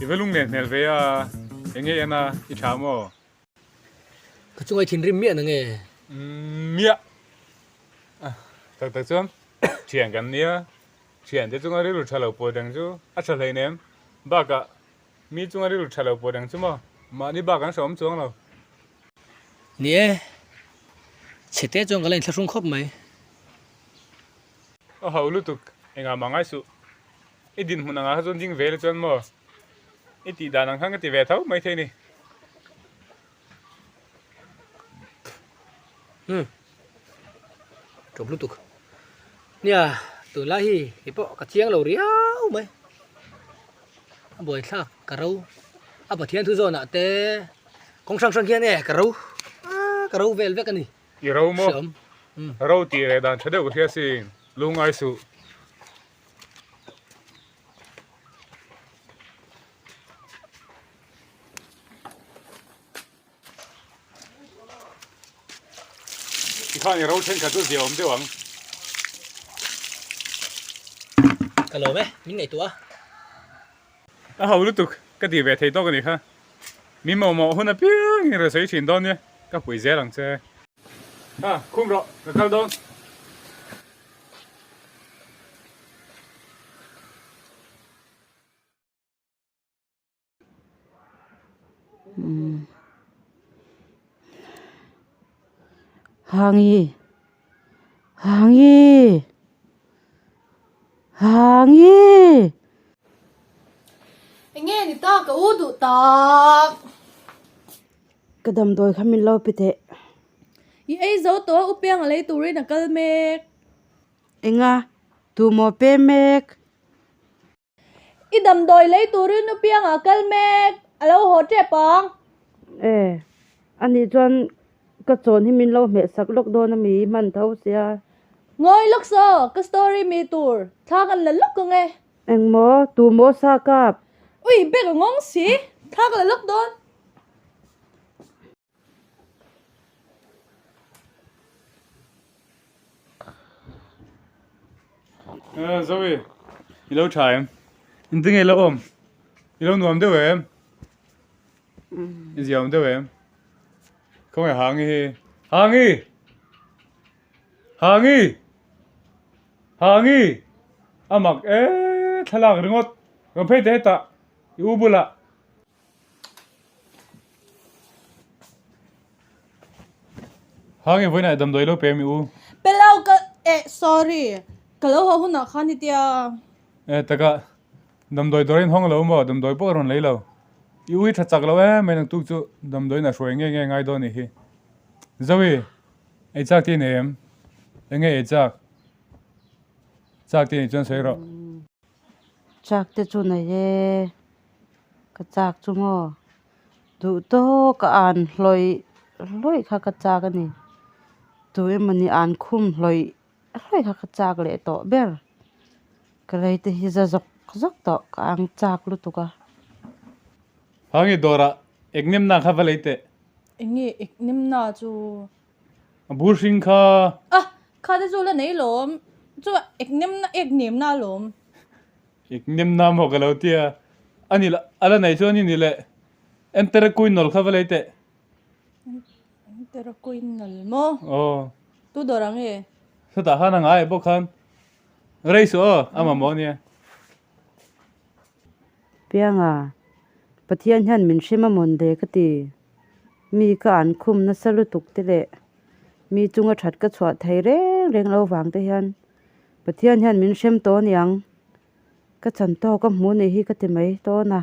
I va lung len hmel ve a, eng nge en a, i tha maw? Ka chunga i thinrim miah na nge? Miah! Tak tak chuan thian kan nia, thian te chunga rilru tha lo pawh reng chu a tha hleinem. Bakah mi chunga rilru tha lo pawh reng chu maw mahni bak an hrehawm chuang lo. Ni e, chhe te chuan ka la inthlahrung khawp mai. A ho lutuk, engah mah ngai suh. I dinhmun angah kha chuan ding ve la chuan maw i tih dan ang khan ka ti ve tho maithei ni. Umm ṭawp lutuk. Nia tunlai hi kei pawh ka chiang lo riau mai. A buaithlak ka ro a Pathian thu zawnah te kawng hrang hrang hian e ka ro ka ro vel vek a ni. I ro maw? Ro tih reh dan tha deuh ka hria sin, lungngai suh. Tikhan i ro thenkhat chu zia awm deuh ang. Ka lawm e, min ngaihtuah a. A ho lutuk, ka ti ve thei tawk a nih kha. Min mamawh hun apiang in rawn sawi thin dawn nia, ka pui zel ang che. Ha, khum rawh, ka kal dawn. Hangi Hangi Hangi. Enge ni ta ka u duh tak. Ka damdawi kha min lo pe teh. I ei zo tawh a u piang a lei turin a kal mek. Enga tumaw pe mek. I damdawi lei turin u piang a kal mek a lo haw tep ang. E, anih chuan ka chawn hi min lo hmeh sak lawk dawn a mi i hman tho sia. Ngawi lawk saw, ka story mi tur thla kan la lawk ang e. Engmaw, tumaw sa kap? Ui, bag a ngawng si, thla ka la lawk dawn. Zoe, i lo tha em? Engtin nge i lo awm? I lo nuam deuh em? I ziaawm deuh em? Khawnge Hangi hi? Hangi! Hangi! Hangi! A mak e, thlalak ringawt. Rawn phei teh hetah, i u bulah. Hangi vawiinah damdawi lo pe mi u. Pe lo ka eh sorry ka lo haw hunah khan hetia. Eh taka damdawi dawr in hawng lo maw damdawi pawh ka rawn lei lo. I u hi tha chak lo em mai naktuk chu damdawiin a hruai nge nge ngai dawn nih hi. Zoe ei chak te i nei em? Enge ei chak? Chak te i nei chuan sawi rawh. Chak te chu nei e. Ka chak chu maw duh tawk a an hlawih hlawih kha ka chak a ni tu emawni an khum hlawih hlawih kha ka chak leh tawh ber ka lei te hi za zawk zawk tawh ka ang chak lutuk a. Hangi dawrah ek nem na kha va lei teh. Enge ek nem na chu? A bur hring kha. A kha te chu la nei lawm chu ek nem na ek nem na lawm. Ik nem na maw ka lo ti a, a ni a la nei chuan i ni le Enteraquinol kha va lei teh. Enteraquinol maw? Aw. Tu dawr ang e? Chutah khan a ngai bawk khan rei suh aw, a mamawh ania. Pianga, Pathian hian min hrem a mawn le ka ti. Mi ka an khum nasa lutuk te leh mi chunga that ka chhuah thei reng reng lo vang te hian Pathian hian min hrem tawh aniang, ka chan tawk a hmu nih hi ka ti mai tawn a,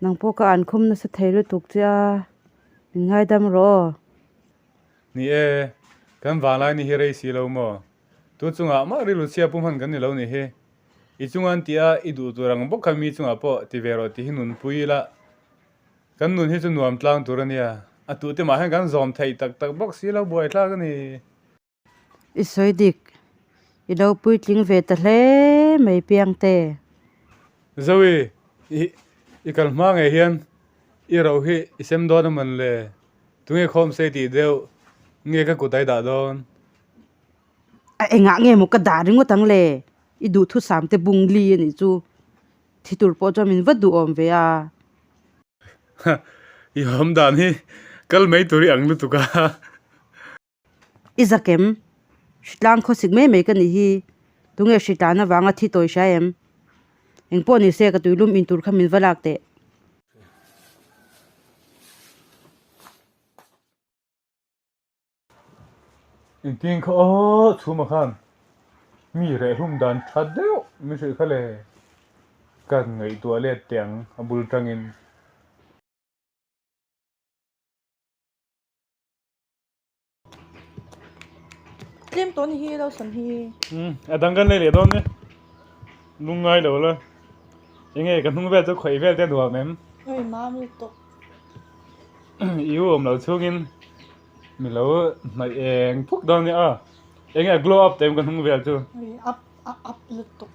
nang pawh ka an khum nasa thei lutuk che a, min ngaidam rawh aw. Ni e, kan vanglai ni hi rei si lo maw? Tu chungah mah rilru chhia pu hman kan ni lo nih hi. I chunga an tih a, i duh tur ang bawk kha mi chungah pawh ti ve rawh tih hi nunpui ila, kan nun hi chu nuam tlang tur a nia. A tute mah hian kan zawm theih tak tak bawk si lo buaithlak a ni. I sawi dik, i lo puitling ve ta hle mai Piangte. Zoe, i i kal hma ngei hian i ro hi i sem dawn a man le? Tunge khawm sei tih deuh nge ka kut a i dah dawn? A engah nge maw ka dah ringawt ang le? I duhthusam te bung li a nih chu. Thi tur pawh chuan min va duhawm ve a. I awm dan hi kal mai tur i ang lutuk a. I zakem, hritlang khawsik mai mai ka nih hi, tunge hritlan avanga thi tawi hria em? Engpawh ni se ka tuilum in tur kha min va lak teh. Engtin kha aw chhuma khan mi rehhlum dan tha deuh min hrilh kha le ka ngaihtuah let teh ang a bul tangin. Tlem tawh a ni hi lo sawn hi. Umm a dang kan lei leh dawn nia lungngai lo la enge ka hnung vel chu khawih vel te a nuam em? Oi mam lutuk. I u awm lo chhungin mi lo hnaih eng phuk dawn nia a enge a glow up te em ka hnung vel chu. Oi up a up lutuk.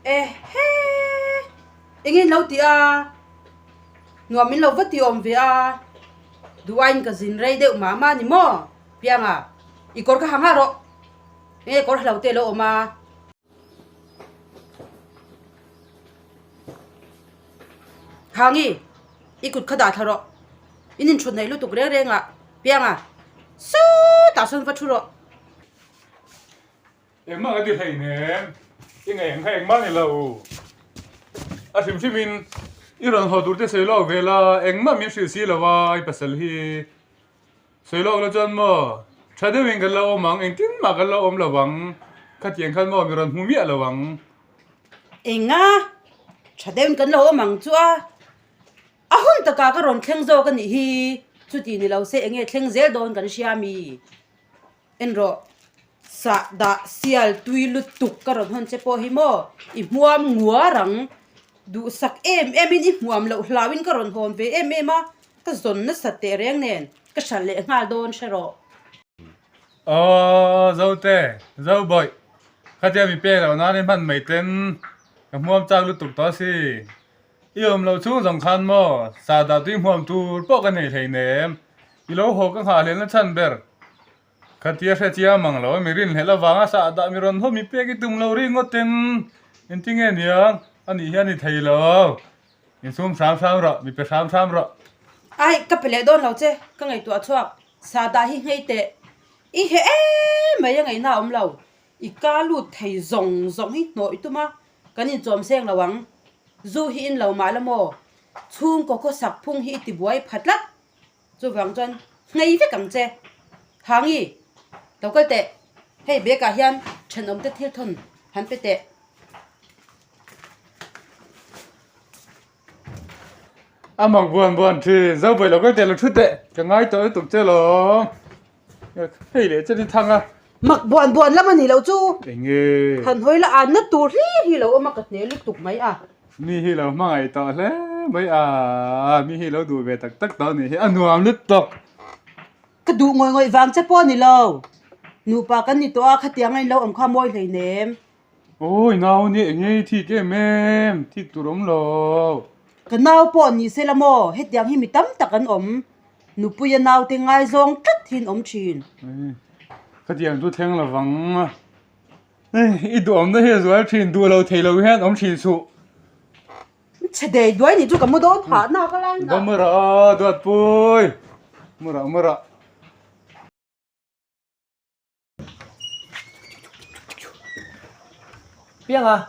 Ehe! Eng in lo ti a? Nuam min lo va ti awm ve a. Duh aiin ka zin rei deuh mah mah a ni maw? Pianga, i kawr kha ha nghah rawh. Enge kawr ha lo te a lo awm a? Hangi, i kut kha dah thla rawh. In inthut hnaih lutuk reng reng ah. Pianga, sawtah sawn va thu rawh. Engmah ka ti hlei nem, i ngaih ang kha engmah ni lo. A hrim hrim in i rawn haw tur te sawi lawk ve la, engmah min hrilh si lo a i pasal hi. Sawi lawk lo chuan maw tha deuh in kan lo awm ang, engtin mah kan lo awm lo ang, khatiang khan maw mi rawn hmu miah lo ang. Enga tha deuh in kan lo awm ang chu a, a hun takah ka rawn thleng zawk a nih hi, chuti ni lo se enge thleng zel dawn kan hria mi. En rawh, sah dah sial tui lutuk ka rawn hawn che pawh hi maw i hmuam nguar ang, duhsak em em in i hmuam loh hlau in ka rawn hawn ve em em a, ka zawn nasat teh reng nen ka hralh leh nghal dawn hre rawh. Aw Zote, Zobawih, khatia mi pek loh nan i hman mai ten ka hmuam chak lutuk tawh si. I awm loh chhung zawng khan maw sah dah tui hmuam tur pawh ka nei hleinem, i lo haw ka nghah hlelna chhan ber. Khatia hre chiang mang lo, mi rinhlelh avanga sah dah mi rawn haw mi pek i tum lo ri ngawt ten engtin nge niang a nih hian i thei lo. Insum hram hram rawh, mi pe hram hram rawh. Ai, ka pe leh dawn lo che, ka ngaihtuah chhuak, sah dah hi nghei teh. I heh em mai a ngaihna a awm lo, i ka lut thei zawng zawng hi hnawh i tum a, kan inchawm seng lo ang. Zu hi in lo mah la maw? Chhungkaw khawsak phung hi i ti buai pha tlat. Chuvang chuan nghei vek ang che. Hangi, lo kal teh. Hei bag ah hian thenawm te thil thawn han pe teh. A mak buan buan thin. Zobawi lo kal teh lo thu teh. Ka ngai tawh lutuk che lawm. Hei leh chen i thang a. Mak buan buan lam a ni lo chu. Enge. Han hawi la an na tur hlir hi lo awm a ka hne lutuk mai a. Mi hi lo hmangaih tawh hle mai a, mi hi lo duh ve tak tak tawh a nih hi, a nuam lutuk. Ka duh ngawih ngawih vang che pawh a ni lo. Nupa kan ni tawh a, khatiang a in lo awm kha mawi hleinem. Awi nau nia enge i thik em em, thik tur awm lo. Ka nau pawh ni se la maw, hetiang hi mi tam tak an awm. Nupuia naute ngaizawng tlat hi an awm thin. Khatiang chu thleng lovang. I duhawmna hi a zual thin, duh lo thei lo hian awm thin suh. Chhe dei duai nih chu ka mu dawn phah na ka lai na. Va mu rawh aw Duatpui, mu rawh mu rawh. Pianga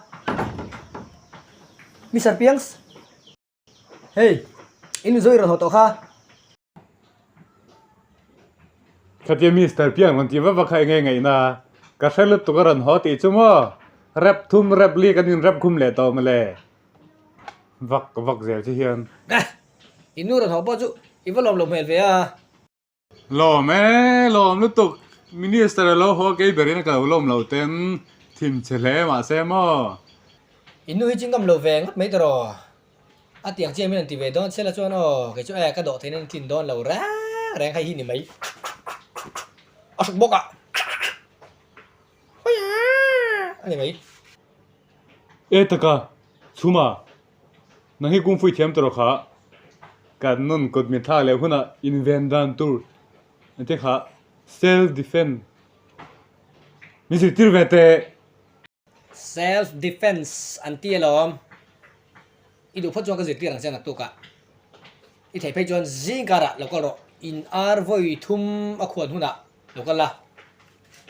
Mister Piangs Hei in Mizo i rawn haw tawh kha. Khatia Mister Piang rawn tih va va kha enge ngaihna ka hre lutuk a rawn haw tih chu maw rep thum rep li kan in rep khum leh tawh mawle vak vak zel che hian. Eh in nu rawn haw pawh chu i va lawm lo hmel ve a. Lawm e, lawm lutuk. Minister a lo haw kei berin a ka lo lawm lo ten thim che hle mahse maw. In nu hi chingam lo ve ngawt mai tawh. A tiang chiah min rawn ti ve dawn sela chuan aw kei chu e ka dawh theihna in tlin dawn lo reng reng hei hi ni mai. A hruk bawk a. A ni mai. E taka, chhuma, nang hi kungfu i thiam tawh rawh kha. Kan nun kut mi thlak leh hunah inven dan tur te kha self defense min zirtir ve teh. Self defense an ti alawm. I duh phawt chuan ka zirtir ang che naktukah. I theih phei chuan zing karah lo kal rawh. In ar vawi thum a khuan hunah lo kal la,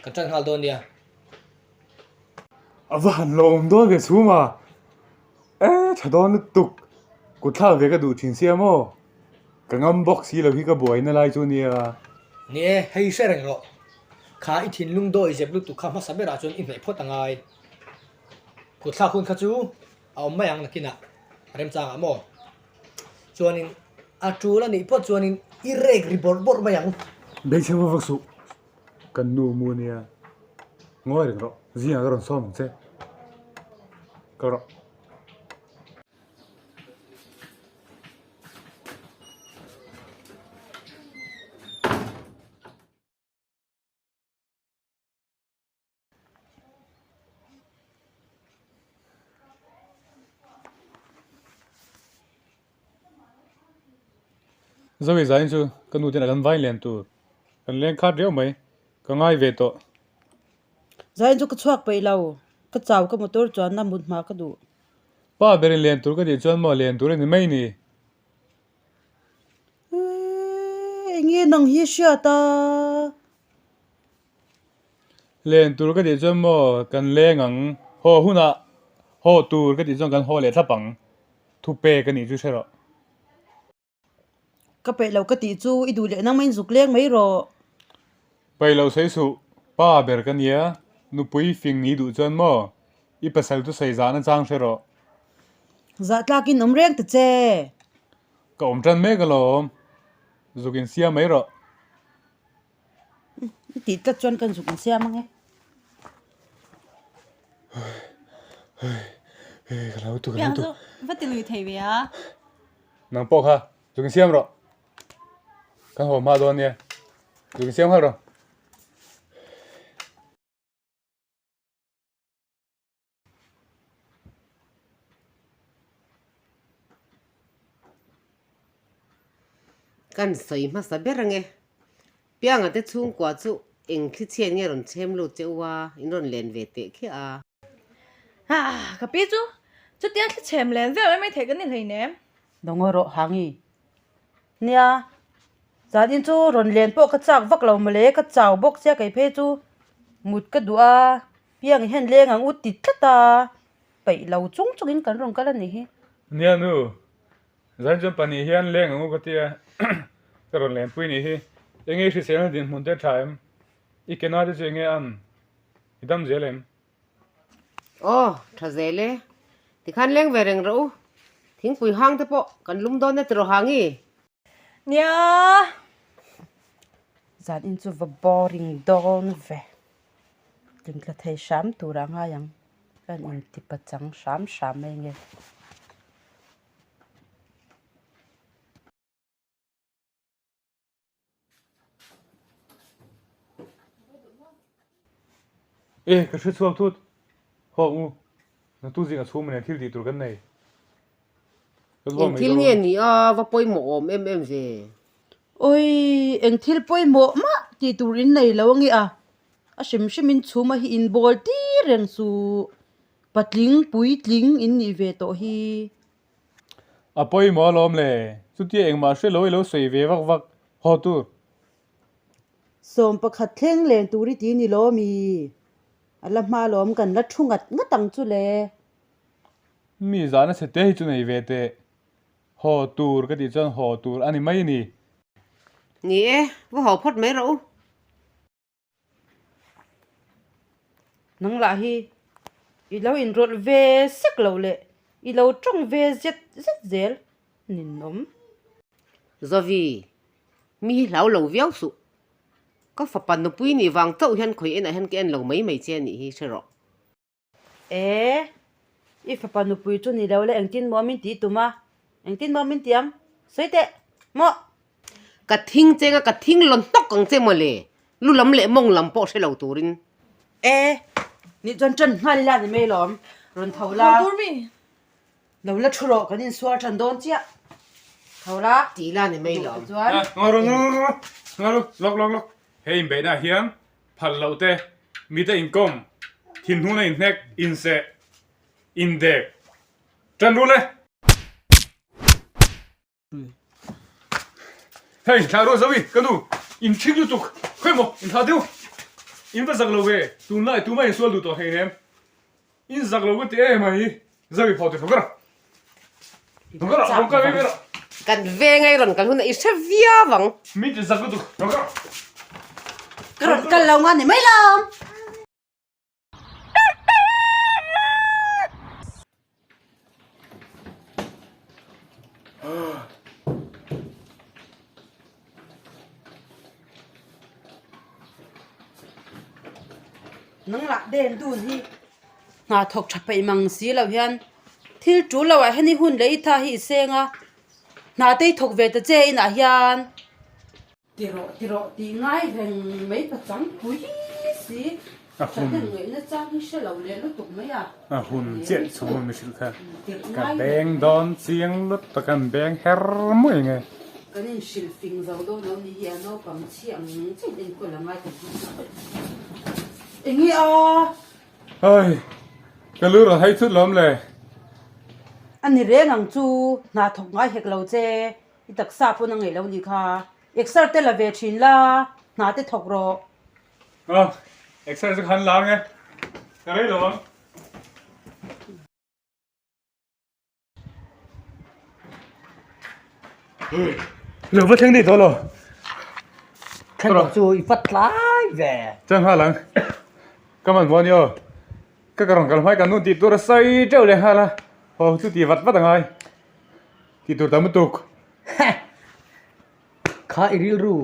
kan tan nghal dawn nia. A va han lawm dawn ve chhum a, e tha dawn lutuk, kut thlak ve ka duh thin sia maw, ka ngam bawk si lo hi ka buaina lai chu nia. Ni e, hei hre reng rawh, kha i thinlung dawi zep lutuk kha hmasa berah chuan i hnaih phawt a ngai, kut thlak hun kha chu a awm mai ang nakinah remchangah maw, chuanin a tul a nih phawt chuanin i rek ri bawrh bawrh mai ang. Beisei vak vak suh. Kan nu mu ania, ngawi reng rawh, zingah ka rawn sawm ang che. Kal rawh. Zoe zain chu ka nu ten a kan vain len tur kan leng khat riau mai ka ngai ve tawh. Zain chu ka chhuak peih lo, ka chau ka motor chuan na mut hma ka duh. Pa berin len tur ka tih chuan maw len tur a ni mai ni. Eii enge nang hi hriat a? Len tur ka tih chuan maw kan leng ang, haw hunah haw tur ka tih chuan kan haw leh thlap ang, thu pek a nih chu hre rawh. Ka peih lo ka tih chu i duh leh nang main zuk leng mai rawh. Peih lo sawi suh, pa ber ka nia, nupui fing ni duh chuan maw i pasal chu sawi zahna chang hre rawh. Zah tlakin awm reng ta che. Ka awm tan mek alawm, zuk insiam mai rawh. I tih tlat chuan kan zuk insiam ang e. Piang chu va ti lui thei ve a. Nang pawh kha zuk insiam rawh. Kan haw hma dawn nia. Zuk insiam nghal rawh. Kan sawi hmasa ber ange. Pianga te chhungkua chu eng thli chhiat nge rawn chhem lut che u a, in rawn len ve teh khiah a. Ha, ka pi chu chutia thli chhem len vel mai mai theih kan ni hleinem. Dawng rawh hangi. Nia, zanin chu rawn len pawh ka chak vak lo mawle, ka chau bawk sia kei phei chu mut ka duh a. Piang hian leng ang u ti tlat a, peih lo chung chungin kan rawn kal a nih hi. Nia nu, zain chuan pahnih hian leng ang u ka tia, ka rawn lenpui nih hi. Enge i hriselna dinhmun te tha em? I kena te chu enge an? I dam zel em? Aw, tha zel e. Tikhan leng ve reng rawh u. Thingpui hang te pawh kan lum dawn e tiraw hangi? Nia! Zanin chu va boring dawn ve. Tlingtla thei hram turah ngai ang. Kan inti pachang hram hram mai nge. E, ka hre chhuak thut. Haw ang u. Natu zingah chhung nen thil tih tur kan nei. Kan haw Eng mai thil dawn. nge ni a, va pawimawh awm em em ve. Oi, eng thil pawimawh mah tih tur in nei lo ange a. A hrim hrim in chhuma hi in bawl tir reng suh. Patling puitling in nih ve tawh hi. A pawimawh alawm le, chutia engmah hre lo i lo sawi ve vak vak haw tur. 11 thleng len tur i ti ni lo mi? A la hma alawm kan la thu ngat ngat ang chu le. Mi zahna chhe te hi chu nei ve teh. Haw tur ka tih chuan haw tur a ni mai ni. Ni e, va haw phawt mai rawh u. Nang lah hi i lo inrawlh ve sek lo leh i lo tawng ve zet zet zel ninawm. Zovi, mi hi hlau lo viau suh. Ka fapa nupui nih vang chauh hian khawi enah hian ka en lo mai mai che a nih hi hre rawh. E, i fapa nupui chu ni lo le, engtin maw min tih tum a? Engtin maw min tih ang? Sawi teh, maw? Ka thing cheng a, ka thing lawn hnawk ang che maw le, lu lam leh mawng lam pawh hre lo turin. E, nih chuan ṭan nghal ila ni mai lawm, rawn tho la. Haw tur mi? Lo la thu rawh, kan insual ṭan dawn chiah. Tho la. Tih la ni mai lo. Chuan. Ngaru ngaru ngaru ngaru lawk lawk lawk. He inbeihna ah hian phal loh te, mite inkawm, thinhnuna inhnek, inseh, indek, ṭan rul e. Hei thlah ruah Zoe ka nu in ṭhing lutuk khawi maw in thlah deuh in va zak lo ve tunlai tumah in sual duh tawh hleinem in zak lo ka ti em mai Zoe phaw ti thawk rawh thawk rawh rawn kal mai rawh Kan veng ai rawn kal hunah i hre viau ang. Min ti zak lutuk thawk rawh. Ka rawn kal lo nga ni mai lo. Nang lah den dun hi hna thawk tha peih mang si lo hian thil tul loh ah hian i hun leh i tha hi i seng a hna te i thawk ve ta che inah hian. Ti rawh ti rawh tih ngai reng mai ka chang pui si. A hun. Thahnem ngaihna chang hi hre lo leh lutuk mai a. A hun chiah chhung a mihrilh kha ka beng dawn chiang lutuk a, an beng her mai nge. Kan inhrilh fing zo dawn lo ni hi a naupang chhi ang chiah in enkawl a ngai kan hmu ta. Enge a? Ai, ka lu rawn hai thut lawm le. A ni reng ang chu, hna thawk ngai hek lo che. I taksa pawn a ngeih lo nih kha. Exer te la ve thin la, hna te thawk rawh. Aw, exer chu khan la ang e. Ka rei lo ang. Lo va thleng daih tawh lo. Thleng tawh chu i va tlai ve. Chuan nghal ang. Ka hmanhmawh a ni aw. Ka ka rawn kal hmai kan nu tih tur a sawi teuh leh nghal a. Haw chu ti vat vat a ngai. Tih tur tam lutuk. Heh! Kha i rilru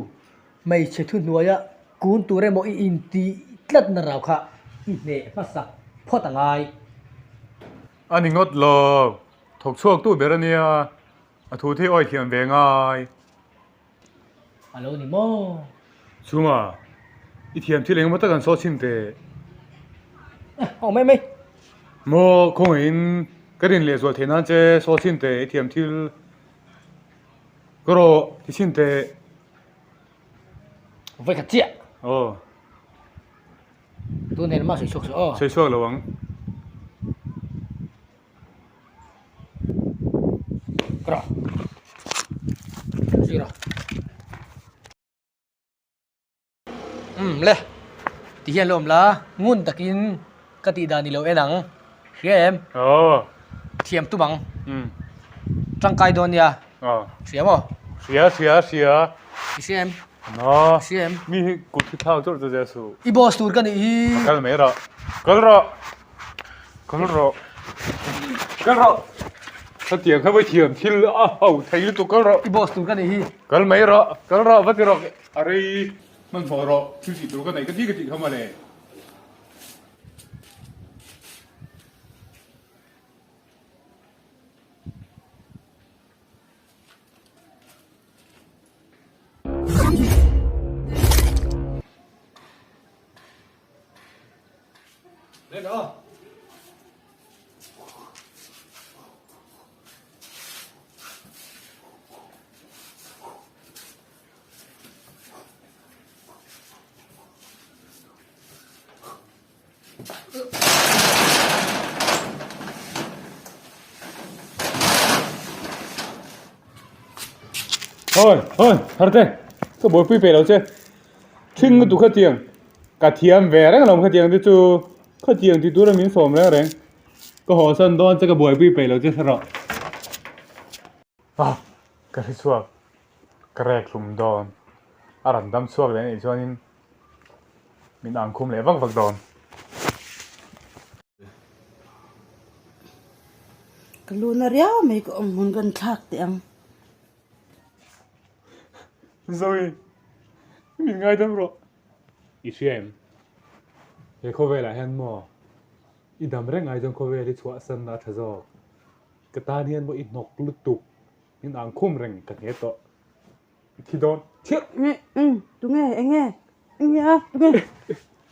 hmeichhe thuhnuaia kun tur emaw i intih tlatna rau kha i hneh hmasa phawt a ngai. A ni ngawt lo, thawk chhuak tu ber a nia, a thu thi awi thiam ve ngai. A lo ni maw? Chhuma, i thiam thil engemaw tak an saw chhin teh. Aw mai mai. Maw, khawngaihin ka rin leh zual theih nan che saw chhin teh i thiam thil ka rawh ti chhin teh. Vawi khat chiah. Aw. Tun nen mah sawi chhuak suh aw. Sawi chhuak lo ang. Rawh. Zui rawh. Umm le, ti hian lo awm la, ngun takin ka tih dan i lo en ang, hria em? Aw. Thiam tum ang. Umm. Tangkai dawn nia. Aw. Hria maw? Hria hria hria. I hria em? Na. I hria em? Mi hi kut hi thlak chawrh chu zia suh. I boss tur ka nih hi. Kal mai rawh. Kal rawh. Kal rawh. Kal rawh. Hetiang kha va thiam thil a ho thei lutuk kal rawh. I boss tur ka nih hi. Kal mai rawh. Kal rawh va ti rawh. A rei hmanhmawh rawh. Thil tih tur ka nei ka ti ka tih kha mawle. Oi oi Harte ka buaipui peih lo che Ṭhing lutuk khatiang ka thiam ve reng alawm khatiang te chu khatiang ti tura min sawm reng reng ka haw san dawn che ka buaipui peih lo che hre rawh ah ka hre chhuak ka rek hlum dawn a rawn dam chhuak leh anih chuanin min ang khum leh vak vak dawn. Ka lu na riau mai ka awm hmun kan thlak teh ang. Zoe, min ngaidam rawh. I hria em? He khawvelah hian maw i dam reng ai chuan khawvel hi chhuahsanna a tha zawk. Ka tan hian maw i hnawk lutuk, min ang khum reng ka hne tawh. I thi dawn chiah. Umm, tunge, enge, enge a, tunge.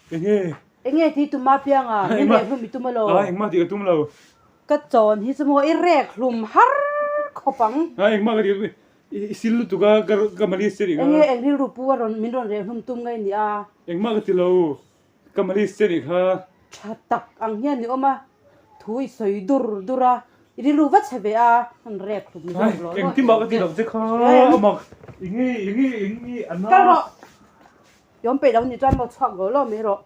Enge. Enge tih tum a piang a, min rek hlum i tum alaw? Ai, engmah tih ka tum lo. Ka chawn hi chu maw i rek hlum har khawp ang. Ai, engmah ka tih ka tum. I sil lutuk a, ka malis che nih kha. Enge eng rilru pu a rawn min rawn reh hlum tum ngai ni a? Engmah ka ti lo, ka malis che nih kha. Tha tak ang hian i awm a, thu i sawi dur dur a, i rilru va chhe ve a, han rek hlum zawk lawh lawh. Engtin mah ka ti lo che kha, a mak, enge enge enge a na. Kal rawh, i awm peih lo nih chuan maw chhuak lawh lawh mai rawh.